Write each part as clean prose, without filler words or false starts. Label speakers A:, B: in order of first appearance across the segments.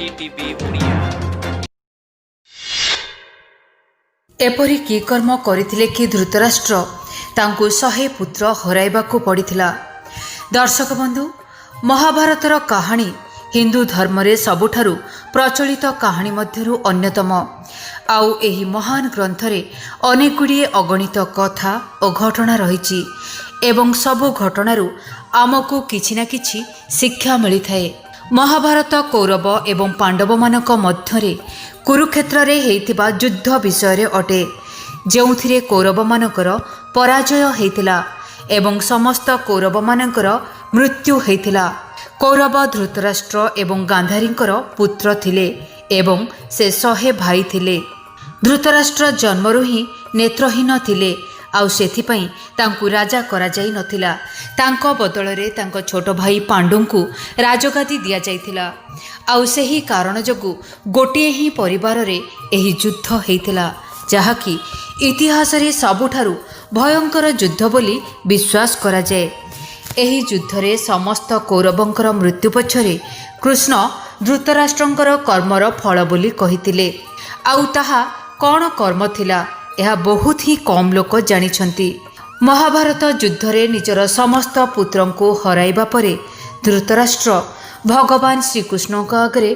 A: ETV Odia.
B: ଏପରି କି କର୍ମ କରିଥିଲେ କି ଧୃତରାଷ୍ଟ୍ର ତାଙ୍କୁ 100 ପୁତ୍ର ହରାଇବାକୁ ପଡ଼ିଥିଲା? ଦର୍ଶକ ବନ୍ଧୁ, ମହାଭାରତର କାହାଣୀ ହିନ୍ଦୁ ଧର୍ମରେ ସବୁଠାରୁ ପ୍ରଚଳିତ କାହାଣୀ ମଧ୍ୟରୁ ଅନ୍ୟତମ। ଆଉ ଏହି ମହାନ ଗ୍ରନ୍ଥରେ ଅନେକ ଗୁଡ଼ିଏ ଅଗଣିତ କଥା ଓ ଘଟଣା ରହିଛି ଏବଂ ସବୁ ଘଟଣାରୁ ଆମକୁ କିଛି ନା କିଛି ଶିକ୍ଷା ମିଳିଥାଏ। ମହାଭାରତ କୌରବ ଏବଂ ପାଣ୍ଡବମାନଙ୍କ ମଧ୍ୟରେ କୁରୁକ୍ଷେତ୍ରରେ ହେଇଥିବା ଯୁଦ୍ଧ ବିଷୟରେ ଅଟେ, ଯେଉଁଥିରେ କୌରବମାନଙ୍କର ପରାଜୟ ହେଇଥିଲା ଏବଂ ସମସ୍ତ କୌରବମାନଙ୍କର ମୃତ୍ୟୁ ହେଇଥିଲା। କୌରବ ଧୃତରାଷ୍ଟ୍ର ଏବଂ ଗାନ୍ଧାରୀଙ୍କର ପୁତ୍ର ଥିଲେ ଏବଂ ସେ 100 ଭାଇ ଥିଲେ। ଧୃତରାଷ୍ଟ୍ର ଜନ୍ମରୁ ହିଁ ନେତ୍ରହୀନ ଥିଲେ, ଆଉ ସେଥିପାଇଁ ତାଙ୍କୁ ରାଜା କରାଯାଇ ନଥିଲା। ତାଙ୍କ ବଦଳରେ ତାଙ୍କ ଛୋଟ ଭାଇ ପାଣ୍ଡୁଙ୍କୁ ରାଜଗାଦି ଦିଆଯାଇଥିଲା। ଆଉ ସେହି କାରଣ ଯୋଗୁଁ ଗୋଟିଏ ହିଁ ପରିବାରରେ ଏହି ଯୁଦ୍ଧ ହେଇଥିଲା, ଯାହାକି ଇତିହାସରେ ସବୁଠାରୁ ଭୟଙ୍କର ଯୁଦ୍ଧ ବୋଲି ବିଶ୍ୱାସ କରାଯାଏ। ଏହି ଯୁଦ୍ଧରେ ସମସ୍ତ କୌରବଙ୍କର ମୃତ୍ୟୁ ପଛରେ କୃଷ୍ଣ ଧୃତରାଷ୍ଟ୍ରଙ୍କର କର୍ମର ଫଳ ବୋଲି କହିଥିଲେ। ଆଉ ତାହା କ'ଣ କର୍ମ ଥିଲା, ଏହା ବହୁତ ହିଁ କମ୍ ଲୋକ ଜାଣିଛନ୍ତି। ମହାଭାରତ ଯୁଦ୍ଧରେ ନିଜର ସମସ୍ତ ପୁତ୍ରଙ୍କୁ ହରାଇବା ପରେ ଧୃତରାଷ୍ଟ୍ର ଭଗବାନ ଶ୍ରୀକୃଷ୍ଣଙ୍କ ଆଗରେ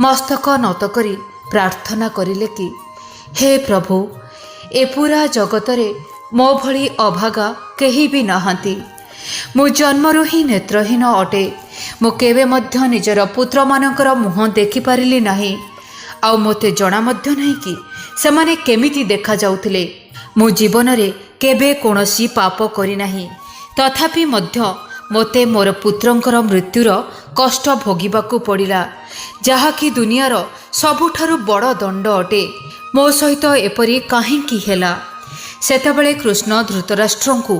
B: ମସ୍ତକ ନତ କରି ପ୍ରାର୍ଥନା କରିଲେ କି, ହେ ପ୍ରଭୁ, ଏ ପୁରା ଜଗତରେ ମୋ ଭଳି ଅଭାଗା କେହି ବି ନାହାନ୍ତି। ମୁଁ ଜନ୍ମରୁ ହିଁ ନେତ୍ରହୀନ ଅଟେ। ମୁଁ କେବେ ମଧ୍ୟ ନିଜର ପୁତ୍ରମାନଙ୍କର ମୁହଁ ଦେଖିପାରିଲି ନାହିଁ, ଆଉ ମୋତେ ଜଣା ମଧ୍ୟ ନାହିଁ କି ସେମାନେ କେମିତି ଦେଖାଯାଉଥିଲେ। ମୁଁ ଜୀବନରେ କେବେ କୌଣସି ପାପ କରିନାହିଁ, ତଥାପି ମଧ୍ୟ ମୋତେ ମୋର ପୁତ୍ରଙ୍କର ମୃତ୍ୟୁର କଷ୍ଟ ଭୋଗିବାକୁ ପଡ଼ିଲା, ଯାହାକି ଦୁନିଆର ସବୁଠାରୁ ବଡ଼ ଦଣ୍ଡ ଅଟେ। ମୋ ସହିତ ଏପରି କାହିଁକି ହେଲା? ସେତେବେଳେ କୃଷ୍ଣ ଧୃତରାଷ୍ଟ୍ରଙ୍କୁ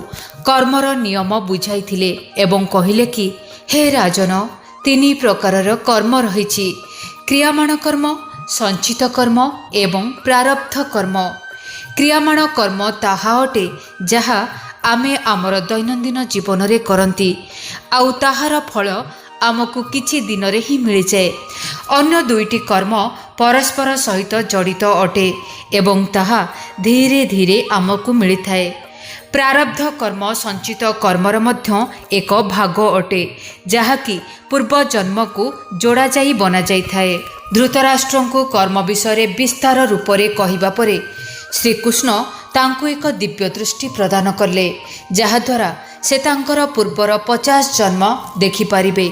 B: କର୍ମର ନିୟମ ବୁଝାଇଥିଲେ ଏବଂ କହିଲେ କି, ହେ ରାଜନ, ତିନି ପ୍ରକାରର କର୍ମ ରହିଛି: କ୍ରିୟାମାଣ କର୍ମ, ସଞ୍ଚିତ କର୍ମ ଏବଂ ପ୍ରାରବ୍ଧ କର୍ମ। କ୍ରିୟାମାଣ କର୍ମ ତାହା ଅଟେ ଯାହା ଆମେ ଆମର ଦୈନନ୍ଦିନ ଜୀବନରେ କରନ୍ତି, ଆଉ ତାହାର ଫଳ ଆମକୁ କିଛି ଦିନରେ ହିଁ ମିଳିଯାଏ। ଅନ୍ୟ ଦୁଇଟି କର୍ମ ପରସ୍ପର ସହିତ ଜଡ଼ିତ ଅଟେ ଏବଂ ତାହା ଧୀରେ ଧୀରେ ଆମକୁ ମିଳିଥାଏ। ପ୍ରାରବ୍ଧ କର୍ମ ସଞ୍ଚିତ କର୍ମର ମଧ୍ୟ ଏକ ଭାଗ ଅଟେ, ଯାହାକି ପୂର୍ବ ଜନ୍ମକୁ ଯୋଡ଼ାଯାଇ ବନାଯାଇଥାଏ। ଧୃତରାଷ୍ଟ୍ରଙ୍କୁ କର୍ମ ବିଷୟରେ ବିସ୍ତାର ରୂପରେ କହିବା ପରେ ଶ୍ରୀକୃଷ୍ଣ ତାଙ୍କୁ ଏକ ଦିବ୍ୟ ଦୃଷ୍ଟି ପ୍ରଦାନ କଲେ, ଯାହାଦ୍ୱାରା ସେ ତାଙ୍କର ପୂର୍ବର 50 ଜନ୍ମ ଦେଖିପାରିବେ।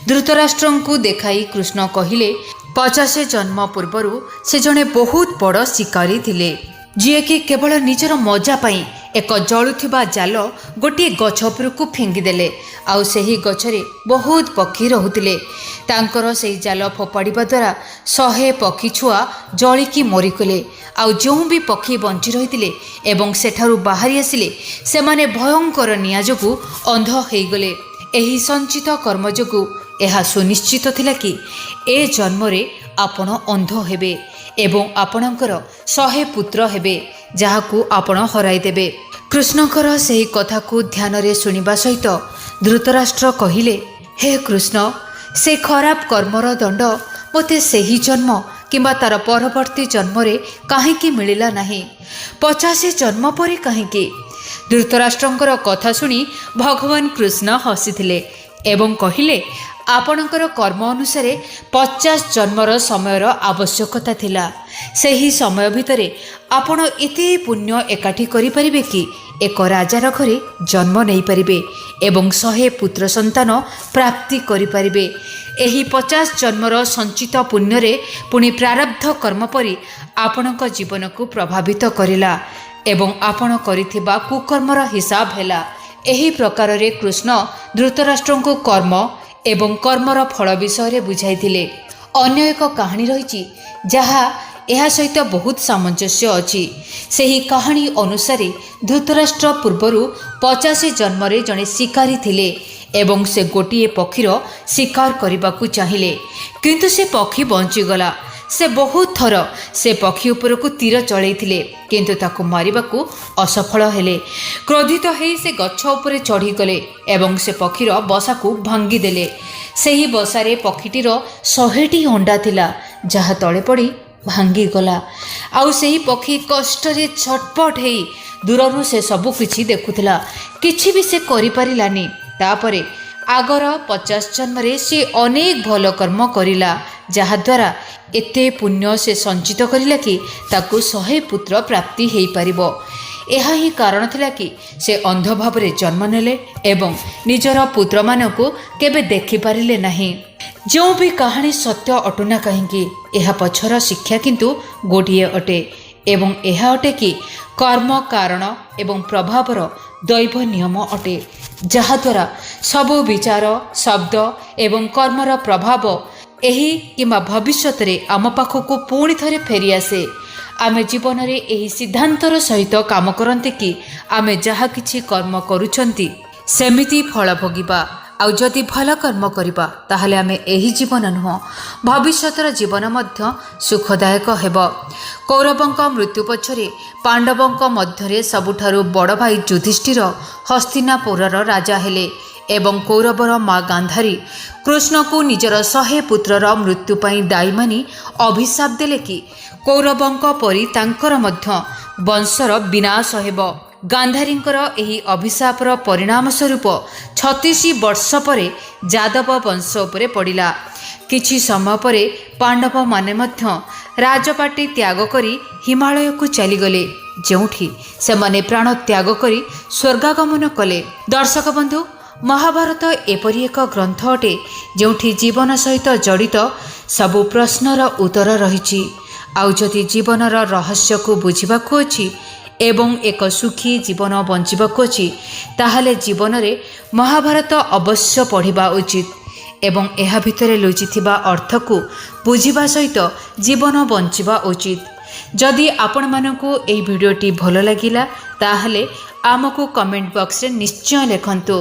B: ଧୃତରାଷ୍ଟ୍ରଙ୍କୁ ଦେଖାଇ କୃଷ୍ଣ କହିଲେ, 50 ଜନ୍ମ ପୂର୍ବରୁ ସେ ଜଣେ ବହୁତ ବଡ଼ ଶିକାରୀ ଥିଲେ, ଯିଏକି କେବଳ ନିଜର ମଜା ପାଇଁ ଏକ ଜଳୁଥିବା ଜାଲ ଗୋଟିଏ ଗଛ ଉପରକୁ ଫିଙ୍ଗିଦେଲେ। ଆଉ ସେହି ଗଛରେ ବହୁତ ପକ୍ଷୀ ରହୁଥିଲେ। ତାଙ୍କର ସେହି ଜାଲ ଫୋପାଡ଼ିବା ଦ୍ୱାରା 100 ପକ୍ଷୀ ଛୁଆ ଜଳିକି ମରିଗଲେ। ଆଉ ଯେଉଁ ବି ପକ୍ଷୀ ବଞ୍ଚି ରହିଥିଲେ ଏବଂ ସେଠାରୁ ବାହାରି ଆସିଲେ, ସେମାନେ ଭୟଙ୍କର ନିଆଁ ଯୋଗୁଁ ଅନ୍ଧ ହେଇଗଲେ। ଏହି ସଞ୍ଚିତ କର୍ମ ଯୋଗୁଁ ଏହା ସୁନିଶ୍ଚିତ ଥିଲା କି ଏ ଜନ୍ମରେ ଆପଣ ଅନ୍ଧ ହେବେ ଏବଂ ଆପଣଙ୍କର 100 ପୁତ୍ର ହେବେ, ଯାହାକୁ ଆପଣ ହରାଇଦେବେ। କୃଷ୍ଣଙ୍କର ସେହି କଥାକୁ ଧ୍ୟାନରେ ଶୁଣିବା ସହିତ ଧୃତରାଷ୍ଟ୍ର କହିଲେ, ହେ କୃଷ୍ଣ, ସେ ଖରାପ କର୍ମର ଦଣ୍ଡ ମୋତେ ସେହି ଜନ୍ମ କିମ୍ବା ତାର ପରବର୍ତ୍ତୀ ଜନ୍ମରେ କାହିଁକି ମିଳିଲା ନାହିଁ? 50 ଜନ୍ମ ପରେ କାହିଁକି? ଧୃତରାଷ୍ଟ୍ରଙ୍କର କଥା ଶୁଣି ଭଗବାନ କୃଷ୍ଣ ହସିଥିଲେ ଏବଂ କହିଲେ, ଆପଣଙ୍କର କର୍ମ ଅନୁସାରେ 50 ଜନ୍ମର ସମୟର ଆବଶ୍ୟକତା ଥିଲା। ସେହି ସମୟ ଭିତରେ ଆପଣ ଏତେ ପୁଣ୍ୟ ଏକାଠି କରିପାରିବେ କି ଏକ ରାଜାର ଘରେ ଜନ୍ମ ନେଇପାରିବେ ଏବଂ 100 ପୁତ୍ର ସନ୍ତାନ ପ୍ରାପ୍ତି କରିପାରିବେ। ଏହି 50 ଜନ୍ମର ସଞ୍ଚିତ ପୁଣ୍ୟରେ ପୁଣି ପ୍ରାରବ୍ଧ କର୍ମ ପରି ଆପଣଙ୍କ ଜୀବନକୁ ପ୍ରଭାବିତ କରିଲା ଏବଂ ଆପଣ କରିଥିବା କୁକର୍ମର ହିସାବ ହେଲା। ଏହି ପ୍ରକାରରେ କୃଷ୍ଣ ଧୃତରାଷ୍ଟ୍ରଙ୍କୁ କର୍ମ ଏବଂ କର୍ମର ଫଳ ବିଷୟରେ ବୁଝାଇଥିଲେ। ଅନ୍ୟ ଏକ କାହାଣୀ ରହିଛି, ଯାହା ଏହା ସହିତ ବହୁତ ସାମଞ୍ଜସ୍ୟ ଅଛି। ସେହି କାହାଣୀ ଅନୁସାରେ ଧୃତରାଷ୍ଟ୍ର ପୂର୍ବରୁ 50 ଜନ୍ମରେ ଜଣେ ଶିକାରୀ ଥିଲେ ଏବଂ ସେ ଗୋଟିଏ ପକ୍ଷୀର ଶିକାର କରିବାକୁ ଚାହିଁଲେ, କିନ୍ତୁ ସେ ପକ୍ଷୀ ବଞ୍ଚିଗଲା। ସେ ବହୁତ ଥର ସେ ପକ୍ଷୀ ଉପରକୁ ତୀର ଚଳେଇଥିଲେ, କିନ୍ତୁ ତାକୁ ମାରିବାକୁ ଅସଫଳ ହେଲେ। କ୍ରୋଧିତ ହେଇ ସେ ଗଛ ଉପରେ ଚଢ଼ିଗଲେ ଏବଂ ସେ ପକ୍ଷୀର ବସାକୁ ଭାଙ୍ଗିଦେଲେ। ସେହି ବସାରେ ପକ୍ଷୀଟିର 100ଟି ଅଣ୍ଡା ଥିଲା, ଯାହା ତଳେ ପଡ଼ି ଭାଙ୍ଗିଗଲା। ଆଉ ସେହି ପକ୍ଷୀ କଷ୍ଟରେ ଛଟପଟ ହେଇ ଦୂରରୁ ସେ ସବୁ କିଛି ଦେଖୁଥିଲା, କିଛି ବି ସେ କରିପାରିଲାନି। ତାପରେ ଆଗର 50 ଜନ୍ମରେ ସେ ଅନେକ ଭଲ କର୍ମ କରିଲା, ଯାହାଦ୍ୱାରା ଏତେ ପୁଣ୍ୟ ସେ ସଞ୍ଚିତ କରିଲା କି ତାକୁ 100 ପୁତ୍ର ପ୍ରାପ୍ତି ହେଇପାରିବ। ଏହା ହିଁ କାରଣ ଥିଲା କି ସେ ଅନ୍ଧ ଭାବରେ ଜନ୍ମ ନେଲେ ଏବଂ ନିଜର ପୁତ୍ରମାନଙ୍କୁ କେବେ ଦେଖିପାରିଲେ ନାହିଁ। ଯେଉଁ ବି କାହାଣୀ ସତ୍ୟ ଅଟୁନା କାହିଁକି, ଏହା ପଛର ଶିକ୍ଷା କିନ୍ତୁ ଗୋଟିଏ ଅଟେ ଏବଂ ଏହା ଅଟେ କି କର୍ମ କାରଣ ଏବଂ ପ୍ରଭାବର ଦୈବ ନିୟମ ଅଟେ, ଯାହାଦ୍ୱାରା ସବୁ ବିଚାର, ଶବ୍ଦ ଏବଂ କର୍ମର ପ୍ରଭାବ ଏହି କିମ୍ବା ଭବିଷ୍ୟତରେ ଆମ ପାଖକୁ ପୁଣି ଥରେ ଫେରିଆସେ। ଆମେ ଜୀବନରେ ଏହି ସିଦ୍ଧାନ୍ତର ସହିତ କାମ କରନ୍ତି କି ଆମେ ଯାହା କିଛି କର୍ମ କରୁଛନ୍ତି ସେମିତି ଫଳ ଭୋଗିବା। ଆଉ ଯଦି ଭଲ କର୍ମ କରିବା, ତାହେଲେ ଆମେ ଏହି ଜୀବନ ନୁହଁ, ଭବିଷ୍ୟତର ଜୀବନ ମଧ୍ୟ ସୁଖଦାୟକ ହେବ। କୌରବଙ୍କ ମୃତ୍ୟୁ ପଛରେ ପାଣ୍ଡବଙ୍କ ମଧ୍ୟରେ ସବୁଠାରୁ ବଡ଼ ଭାଇ ଯୁଧିଷ୍ଠିର ହସ୍ତିନାପୁରର ରାଜା ହେଲେ ଏବଂ କୌରବର ମା ଗାନ୍ଧାରୀ କୃଷ୍ଣକୁ ନିଜର 100 ପୁତ୍ରର ମୃତ୍ୟୁ ପାଇଁ ଦାୟୀ ମାନି ଅଭିଶାପ ଦେଲେ କି କୌରବଙ୍କ ପରି ତାଙ୍କର ମଧ୍ୟ ବଂଶର ବିନାଶ ହେବ। ଗାନ୍ଧାରୀଙ୍କର ଏହି ଅଭିଶାପର ପରିଣାମ ସ୍ୱରୂପ 36 ବର୍ଷ ପରେ ଯାଦବ ବଂଶ ଉପରେ ପଡ଼ିଲା। କିଛି ସମୟ ପରେ ପାଣ୍ଡବମାନେ ମଧ୍ୟ ରାଜପାଟି ତ୍ୟାଗ କରି ହିମାଳୟକୁ ଚାଲିଗଲେ, ଯେଉଁଠି ସେମାନେ ପ୍ରାଣ ତ୍ୟାଗ କରି ସ୍ୱର୍ଗାଗମନ କଲେ। ଦର୍ଶକ ବନ୍ଧୁ, ମହାଭାରତ ଏପରି ଏକ ଗ୍ରନ୍ଥ ଅଟେ ଯେଉଁଠି ଜୀବନ ସହିତ ଜଡ଼ିତ ସବୁ ପ୍ରଶ୍ନର ଉତ୍ତର ରହିଛି। ଆଉ ଯଦି ଜୀବନର ରହସ୍ୟକୁ ବୁଝିବାକୁ ଅଛି ଏବଂ ଏକ ସୁଖୀ ଜୀବନ ବଞ୍ଚିବାକୁ ଅଛି, ତାହେଲେ ଜୀବନରେ ମହାଭାରତ ଅବଶ୍ୟ ପଢ଼ିବା ଉଚିତ ଏବଂ ଏହା ଭିତରେ ଲୁଚିଥିବା ଅର୍ଥକୁ ବୁଝିବା ସହିତ ଜୀବନ ବଞ୍ଚିବା ଉଚିତ। ଯଦି ଆପଣମାନଙ୍କୁ ଏହି ଭିଡ଼ିଓଟି ଭଲ ଲାଗିଲା, ତାହେଲେ ଆମକୁ କମେଣ୍ଟ ବକ୍ସରେ ନିଶ୍ଚୟ ଲେଖନ୍ତୁ।